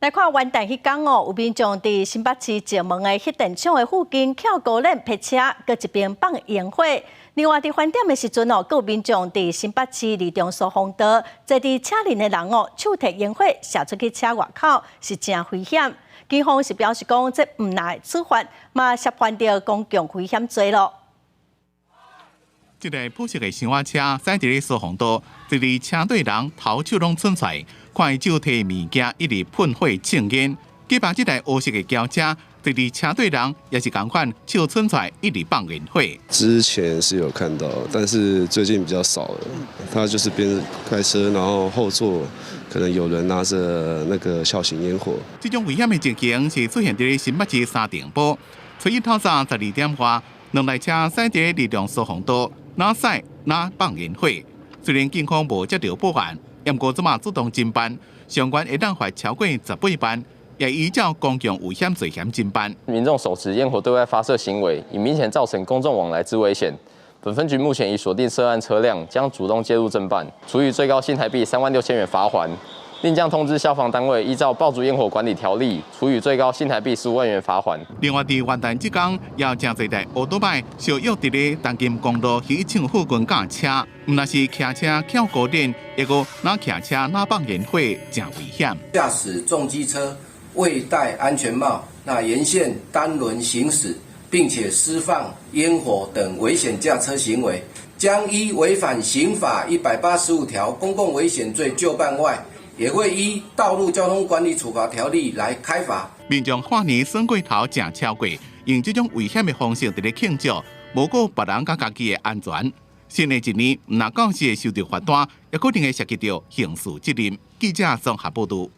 來看元旦彼工哦，有民眾佇新北市石門的核電廠的附近蹺高輪泊車，閣一邊放煙火。另外，佇翻點的時陣哦，閣有民眾佇新北市二重疏洪道坐佇車裡的人哦，手提煙火射出去車外口，是誠危險。警方是表示講，這毋但會處罰，嘛涉犯著公共危險罪囉。這台破色的小卡車駛佇咧疏洪道，坐佇車底人頭手攏伸出來，看伊手提物件一直噴火衝煙。隔壁這台烏色的轎車，坐佇車底人也是仝款，手伸出來一直放煙火。之前是有看到，但是最近比較少了。他就是邊開車，然後後座可能有人拿着那個小型煙火。這種危險的情形是出現佇咧新北市三重埔，初一透早12點外，兩台車駛佇二重疏洪道，若駛若放煙火。雖然警方無接著報案，毋過這馬主動偵辦，相關會當罰超過18萬，也依照公共危險罪嫌偵辦。民眾手持煙火對外發射行為，已明顯造成公眾往來之危險。本分局目前已鎖定涉案車輛，將主動介入偵辦，處以最高新台幣36,000元罰鍰，另將通知消防單位依照爆竹煙火管理條例，處以最高新台幣15萬元罰鍰。另外，佇元旦這工，也有誠濟台歐多擺相約佇咧東金公路戲廠附近駕車，毋但是騎車蹺高輪，抑閣若騎車若放煙火，誠危險。駕駛重機車未戴安全帽，那沿線單輪行駛，並且施放煙火等危險駕車行為，將依違反刑法185條公共危險罪就辦外，也會依道路交通管理處罰條例來開罰。民眾跨年耍過頭，誠超過，用這種危險的方式佇咧慶祝，無顧別人佮家己的安全。新的一年，毋但教師會收著罰單，也可能會涉及著刑事責任。記者綜合報導。